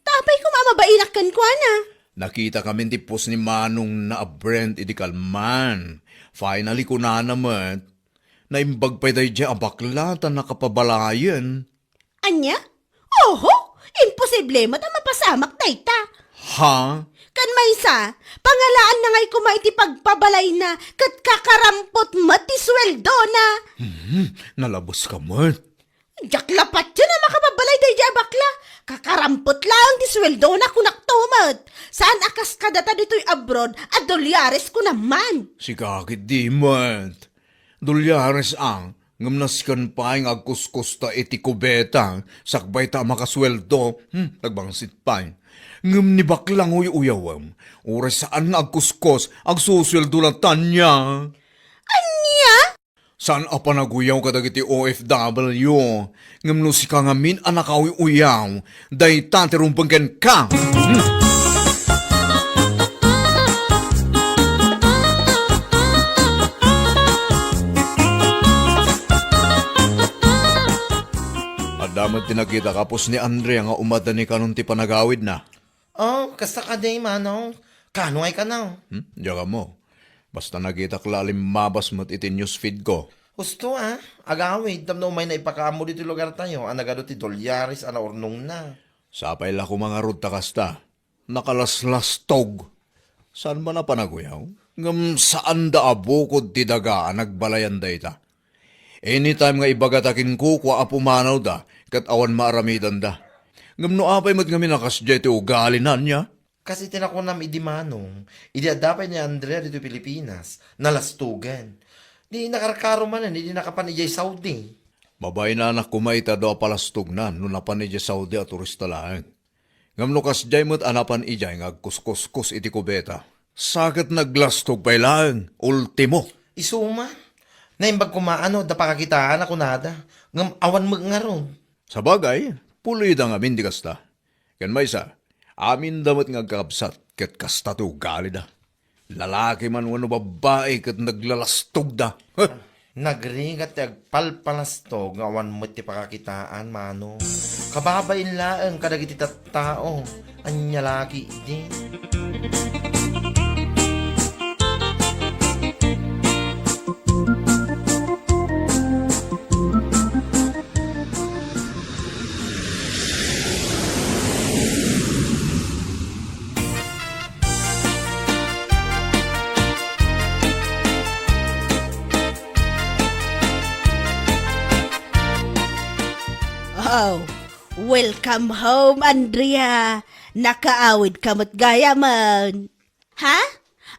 Ta apay koma a mabainak kenkuana? Nakitakamin ti post ni manongna a Brent idi kalman. Finally, kunana met, naimbag pay daydiay a bakla ta nakapabalayen. Ania? Oho! Imposible met a mapasamak dayta. Ha? Ken maysa, pangalaanna ngay koma iti pagpabalayna ket kakarampot met ti sueldona. Hmm, nalabes ka met. Diak la patien a makapabalay daydiay a bakla. Kakarampot laeng ti sueldona, kunakto met. Saan a kas kadata ditoy abroad a dolyares, kunam man. Sika ketdi met. Dolyares a, Ngem nasken pay nga agkuskusta iti kubeta, sakbay ta a makasueldo, hmm, nagbangsit pay. Ngem ni bakla nga uy-uyawem, uray saan nga agkuskus, agsusueldo latta ania. Ania? Saan a panaguyaw kadagiti O F W, ngem no sika ngamin a nakauy-uyaw, dayta ti rumbeng kenka. Hmm. Adda met ti nakita kapos ni Andrea nga umadda ni kanon ti panagawidna. Oh, kasta kadi, Manong. Kano ngay kano? Hmm? Diak ammo. Basta nakitak la a limmabas met iti newsfeed ko. Husto, ah. Agawid, tapno umayna ipakaammo ditoy lugartayo a nagadu ti dolyares a naurnongna. Sapay la koma ngarud ta kasta. Nakalaslastog. Saan man a panaguyaw? Ngem saanda a bukod ti daga a nagbalayan dayta. Anytime nga ibagata kenkuana a pumanawda ket awan maaramidanda. Ngem no apay met ngamin a kasdiay ti ugalina ania? Kas iti nakunam idi Manong, idi adda pay ni Andrea ditoy Pilipinas, nalastogen. Di nakarkaro manen idi nakapan idiay Saudi. Mabainanak koma iti adu a palastogna no napan idiay Saudi a turista laeng. Ngem no kasdiay met a napan idiay nga agkuskuskos iti kubeta, sa ket naglastog pay laeng, ultimo. Isu man. Naimbag koma a no adda pakakitaan a kunada, ngem awan met ngarud. Sabagay, pulida ngamin ti kasta. Ken maysa, aminda met nga agkakabsat ket kasta ti ugalida. Lalaki man wenno babbai ket naglalastogda. Huh! Nagrigat ti agpalpalastog nga awan met ti pakakitaan, Manong. Kababain laeng kadagiti tattao. Ania la ketdi? Oh, welcome home, Andrea. Nakaawid ka met gayamen. Ha?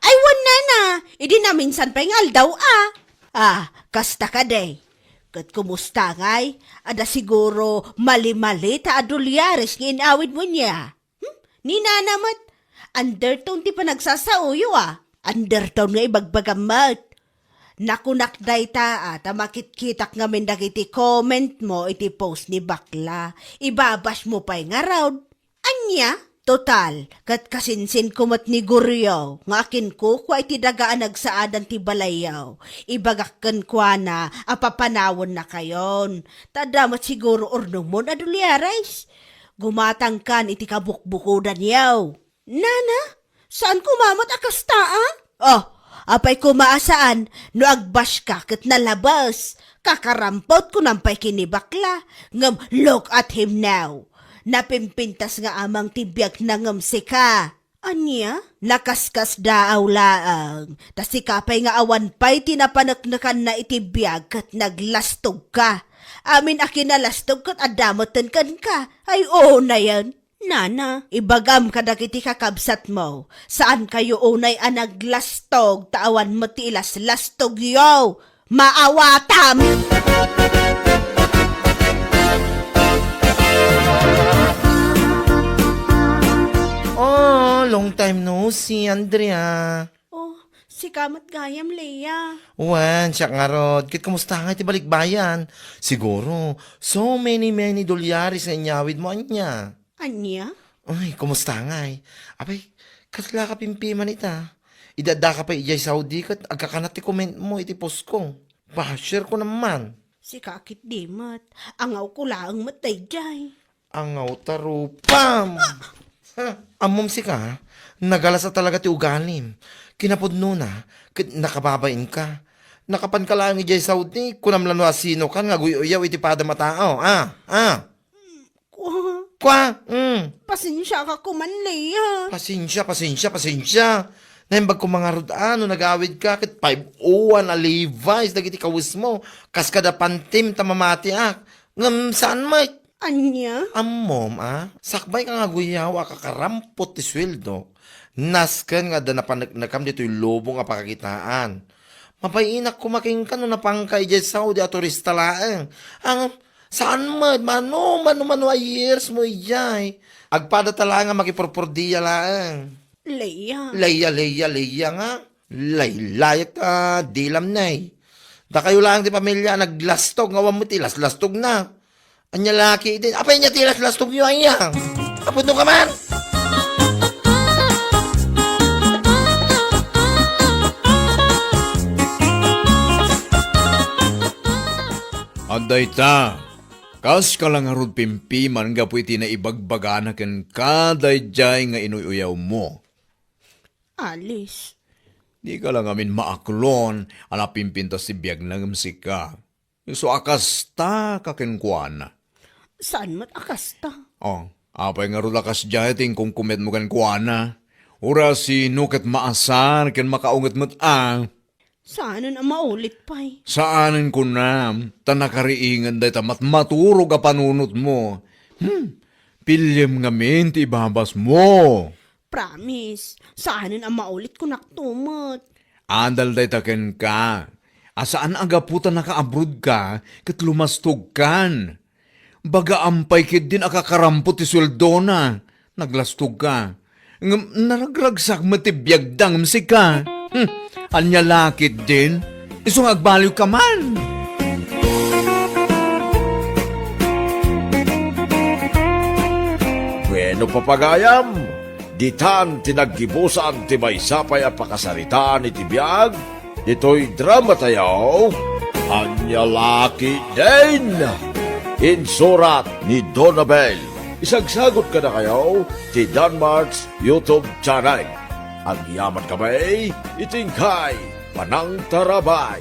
Ay, wen, nana, idi naminsan pay nga aldaw a. Ah, kasta kadi. Ket kumusta ngay? Adda siguro mali-mali ta a dolyares nga in-awidmo nia. Hmm? Ni nana met, undertone ti panagsasaoyo a. Undertone nga ibagbagam met. Nakunak dayta a ta makitkitak ngamin dagiti comment mo iti post ni bakla. Ibabashmo pay ngarud. Ania? Total, ket kasinsinko met ni Goryo nga akinkukua iti daga a nagsaadan ti balayyo. Ibagak kenkuana a papanawennakayon. Ta adda met siguro urnongmon a dolyares. Gumatangkan iti kabukbukodanyo. Nana, saan koma met a kasta a? Oh, apay koma a saan no agbashka ket nalabes? Kakarampot kunam pay ken ni bakla, ngem look at him now. Napimpintas nga amang ti biagna ngem sika. Ania? Nakaskasdaaw laeng. Ta sika pay nga awan pay ti napaneknekanna iti biag ket naglastogka. Amin a kinalastog ket adda metten kenka. Ay, unayen. Nana, ibagam kadagiti kakabsatmo, saankayo unay a naglastog ta awan met ti ilaslastogyo. Maawatam! Oh, long time no see, Andrea. Oh, sika met gayam, Lea. Wen, siak ngarud. Ket kumusta ngay ti balikbayan? Siguro, so many, many dolyares nga inyawidmo ania. Ania? Ay, kumusta ngay? Apay, kasla ka pimpiman ita? Idi addaka pay idiay Saudi ket agkakanat ti comment mo iti post ko. Basher ko naman. Sika ketdi met. Angawko laeng met daydiay. Angaw ta rupam! Ha? Ammom sika, nagalas a talaga ti ugalim. Kinapudnona, ket nakababainka. Nakapanka laeng idiay Saudi, kunam la no asinokan nga aguy-uyaw iti padam a tao, a? A? Kua. Kua? Mm. Pasensiaka koman, Lea. Pasensia, pasensia, pasensia. Naimbag ko mangarud a no nagawidka ket five oh one a Levi's dagiti kawesmo. Kas kada pantim ta mamatiak. Ngem saan met? Ania? Ammom a, sakbay ka nga aguyaw a kakarampot ti sueldo, nasken nga adda napaneknekam ditoy lubong a pakakitaan. Mapainak koma kenka no napangka idiay Saudi a turista laeng. Ang, saan met, mano, mano, mano a years mo idiay? Agpada ta laeng nga makipurpurdia laeng. Leia. Leia, Leia, Leia nga. Laylayak a dilam, nay. Dakayo laeng ti pamilya a naglastog nga awan met ti laslastogna. Ania la ketdin? Apay ania ti laslastogyo aya? Apudno ka man? Adda ita, kas ka la ngarud pimpiman gapu iti naibagbagana kenka daydiay nga inuy-uyawmo. Alice. Dika la ngamin maaklon a napimpintas ti biagna ngem sika. Isu a kasta ka kenkuana. Saan met a kasta? Oh, apay ngarud a kasdiay ti inkumkumetmo kenkuana? Uray sino ket maasar ken makaunget met a. Saanen a maulit pay. Saanen kunam, ta nakariingen dayta matmaturog a panunotmo. Hmm, piliem ngamin ti ibabasmo. Promise, saanen a maulit kunakto met. Adal dayta kenka, a saan a gapu ta nakaabrodka ket lumastogkan. Bagaan pay ketdin a kakarampot ti sueldona, naglastogka. Ngem naragragsak met ti biagda ngem sika. Hmm, ania la ketdin? Isu nga agbaliwka man. Bueno, papagayam, ditan ti naggibusan ti maysa pay a pakasaritaan iti biag ditoy dramatayo, Ania la ketdin? Insurat ni Donabel. Isagsagot kadakayo ti Danmart's YouTube channel. Agyaman kami iti inkay panangtarabay.